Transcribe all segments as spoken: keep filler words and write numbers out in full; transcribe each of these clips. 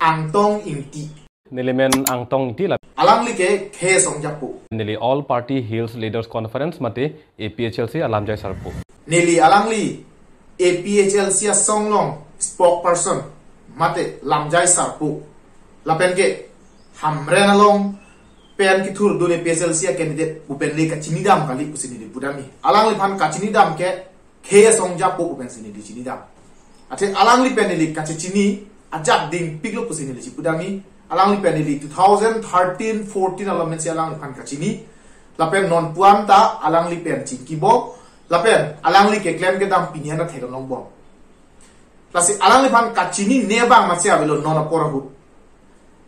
Angtong Ingti. Neli men Angtong Ingti la. Alangli ke Khei Asong Japo. Neli All Party Hills Leaders Conference mate A P H L C alamjai sarpo. Neli alangli A P H L C asong along spokesperson mate lamjai sarpo. Lapen ke Hamren along pen kethurdun A P H L C a candidate pu pen le kachinidam kali pusi neli pudamji. Alangliphan kachinidam ke Khei Asong Japo pu pensi neli chinidam. Athe alangli pen neli kachechini ajak dingpiklo pusi neli chipudamji. Alangli pen neli two thousand thirteen fourteen along pensi alangliphan kachini. Lapen non pu-an ta alangli pen chingkibom. Lapen alangli keklem kedam pini an ta theklongbom. Lasi alangliphan kachinine abang masi avelo non apor ahut.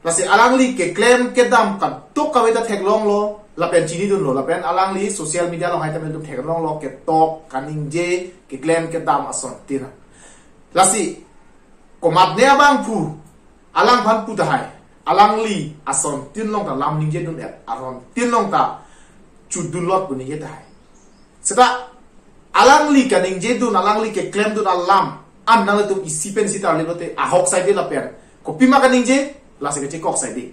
Lasi alangli keklem kedam kadokave ta theklonglo, lapen chinidunlo, lapen alangli social media along hai ta men theklonglo, ketok, kaningje, keklem kedam asontin. Lasi komatne abangphu alangphan pu tahai, alangli asontin along ta lam ningjedun-et, asontin along ta chudunlot pu ningje tahai. Seta alangli kaningjedun, alangli keklemdun alam an nanglitum isi pensi tarlip lote ahok saide lapen kopima kaningje, lasi kachekok saide.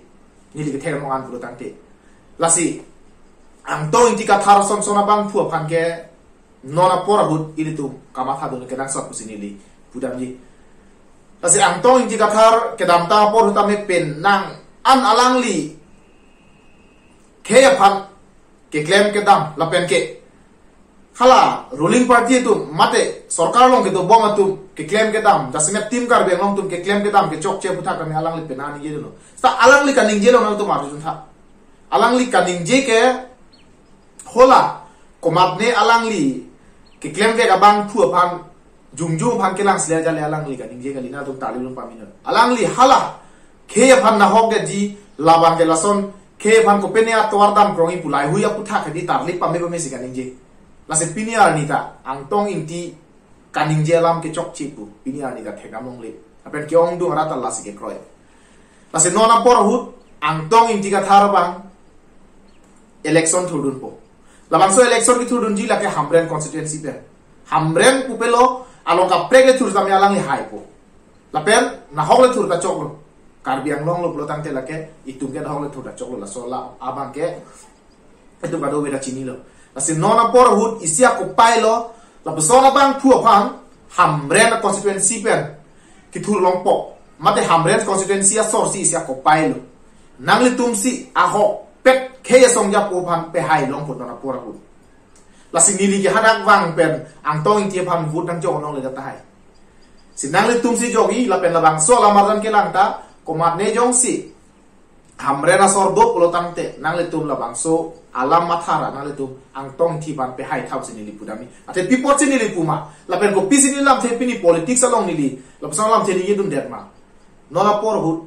Neli kethe anong an pulo tangte. Lasi Angtong Ingti Kathar sonson abangphu aphan ke non apor ahut ilitum kamathadun kenangsot pusi neli pudamji. Lasi Angtong Ingti Kathar kedamtang apor ahut tame pen nang an alangli Khei aphan keklem kedam lapen ke hala ruling party atum mate sorkar along kedobom atum keklem kedam, jasemet Team Karbi Anglong atum keklem kedam kechokche aphuthak kami alangli pen nangningjelo. Seta alangli kaningjelong nangtum arjujuntha. Alangli kaningje ke hala komatne alangli keklemvek abangphu aphan jongjong aphan kelang sile ajale alangli kaningje kali, nangtum tarlip lung pamina. Alangli hala Khei aphan nahok detji, labang ke lason Khei aphan kopine atovar dam krongji pu lahei hui aphuthak hedi tarlip pame pamesi kaningje. Lasi pini arni ta Angtong Ingti kaningje alam kechokche pu pini arni ta thekdam longle. Lapen ke-ongdung arat ta lasi kekroi. Lasi non apor ahut Angtong Ingti Kathar abang election thurdunpo. Labangso election kethurdunji lake Hamren constituency pen. Hamren pupelo along kaprek le thur tame alangli haipo. Lapen nahok le thur ta choklo. Karbi Anglong lo pulo tangte lake itum ke nahok le thur ta choklo, laso la abang ke itum kadokave ta chinilo. Lasi non apor ahut isi akopai lo, lapuson abangphu aphan Hamren constituency pen kethur longpo. Mate Hamren constituency asor si isi akopai lo. Nanglitum si ahokpet Khei Asong Japo aphan pehai longpo non apor ahut. Lasi neli ke hadak vang pen Angtong Ingti aphan vote nangjok nongle tahai. Si nanglitum si jokji lapen labangso alam arjan kelang ta komatne jongsi Hamren asor do pulo tangte nanglitum labangso alam mathara nanglitum Angtong Ingti aphan pehai tha pusi neli pudamji. Athe pi apotsi neli puma lapen kopisi neli lamthe pini politics along neli lapuson lamthe neli dundet ma. Non apor ahut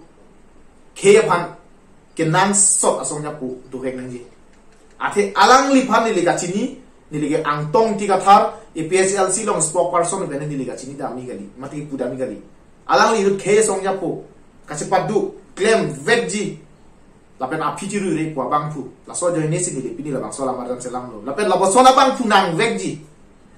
Khei aphan kenangsot asong japo dovek nangji. Athe alangliphan neli kachini, neli ke Angtong Ingti Kathar, A P H L C along spokesperson pen neli kachinidamji kali, mate pudamji kali. Alangli ahut Khei Asong Japo kachepadu klemvekji. Lapen aphi chiruirepo abangphu. Laso ajoine si neli pini labangso alam arjan selamlo. Lapen lapuson abangphu nangvekji.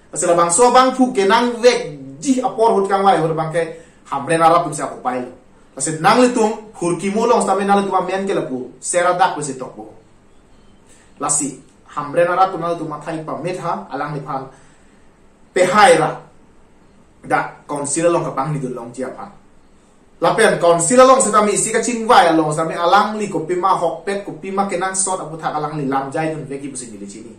Lasi labangso abangphu kenangvekji apor ahut kangvai ahut abang ke Hamren arat atum si akopai lo. Lasi nanglitum hurkimo along sitame nanglitum amen ke lapu sera dak pusi tokpo. Lasi Hamren arat atum nanglitum mathai pame tha, alangliphan pehai ra dak council along kapangnidun longji aphan. Lapen council along sitame isi kachingvai along sitame alangli kopima ahokpet, kopima kenangsot aphuthak alangli lamjai dunvekji pusi neli chini.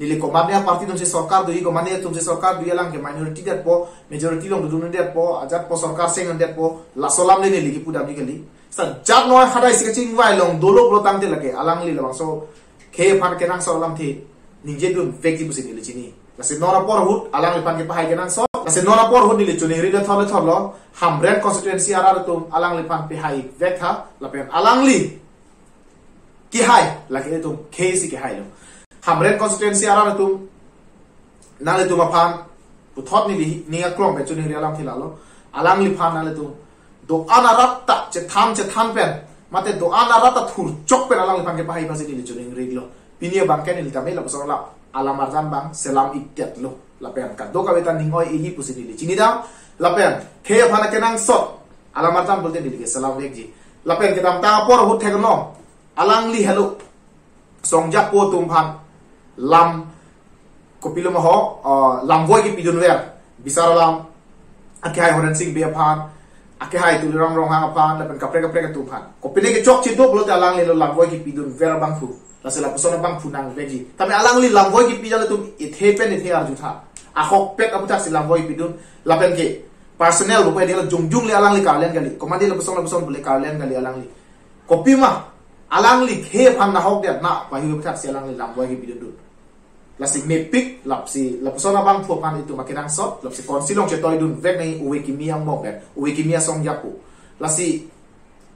Neli komatne aparty atum si sorkar doji, komatne atum si sorkar doji, alang ke minority detpo, majority along dodun detpo, ajatpo, sorkar seng detpo, laso alam le neli kipudamji kali. Seta jat noi hadak isi kachingvai along dolo pulo tangte lake alangli labangso Khei aphan kenangsot alamthe ningje dunvekji pusi neli chini. Lasi non apor ahut alangliphan kepahai kenangsot. Lasi non apor ahut neli choningri lethor lethorlo. Hamren constituency arat atum alangliphan pehaivek tha. Lapen alangli kehai, lake itum Khei si kehailo. Hamren constituency arat atum nanglitum aphan puthot neli ning aklong pen choningri alamthe lalo. Alangliphan nanglitum do-an arat ta chethan chethan pen, mate do-an arat ta thurchok pen alangliphan kepahai aphansi neli choningrilo. Pini abang ke neli tame lapuson alam, alam arjan abang selam-ikdetlo. Lapen kadokave ta ning oi-eji pusi neli chinidam. Lapen Khei aphan kenangsot Alam arjan pulote neli ke selam vekji. Lapen kedamtang apor ahut theknon, alangli helo Song Japo atum aphan lam, kopilo ma ho, uh, lamvoi kepidunver. Bisar alam, akehai Horensing Bey aphan, akehai Tuliram Ronghang aphan, lapen kaprek kaprek atum aphan. Kopine kechokche do pulote alangli lo lamvoi kepidunver abangphu. Lasi lapuson abangphu nangvekji. Tame alangli lamvoi kepi jala atum ithe pen ithe arjutha. Ahokpet aputhaksi lamvoi kepidun. Lapen ke personal bukai dia jongjong le alangli karlen kali. Komandi lapuson lapuson bule karlen kali alangli. Kopima alangli khei aphan nahok dia na pahi aputhaksi alangli lamvoi kepidundun. Lasi mepik, lapsi lapuson abangphu aphan itum akenangsot, lapsi konsilong chetoidunvek nai uve kimi angbong pen, uve kimi asong japo. Lasi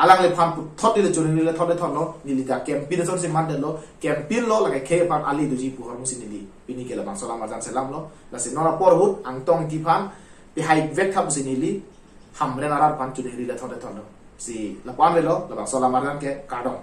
alangliphan puthot neli choningri le thot le thotlo, neli ta campaign asonsi mandetlo, campaign lo lake khei aphan ali doji pu ahormu si neli pini ke labangso alam arjan selamlo. Lasi non apor ahut Angtong Engti aphan pehai vek tha pusi neli Hamren arat aphan choningri le thot le thotlo. Si lapu-an avelo, labangso alam arjan ke, kardom.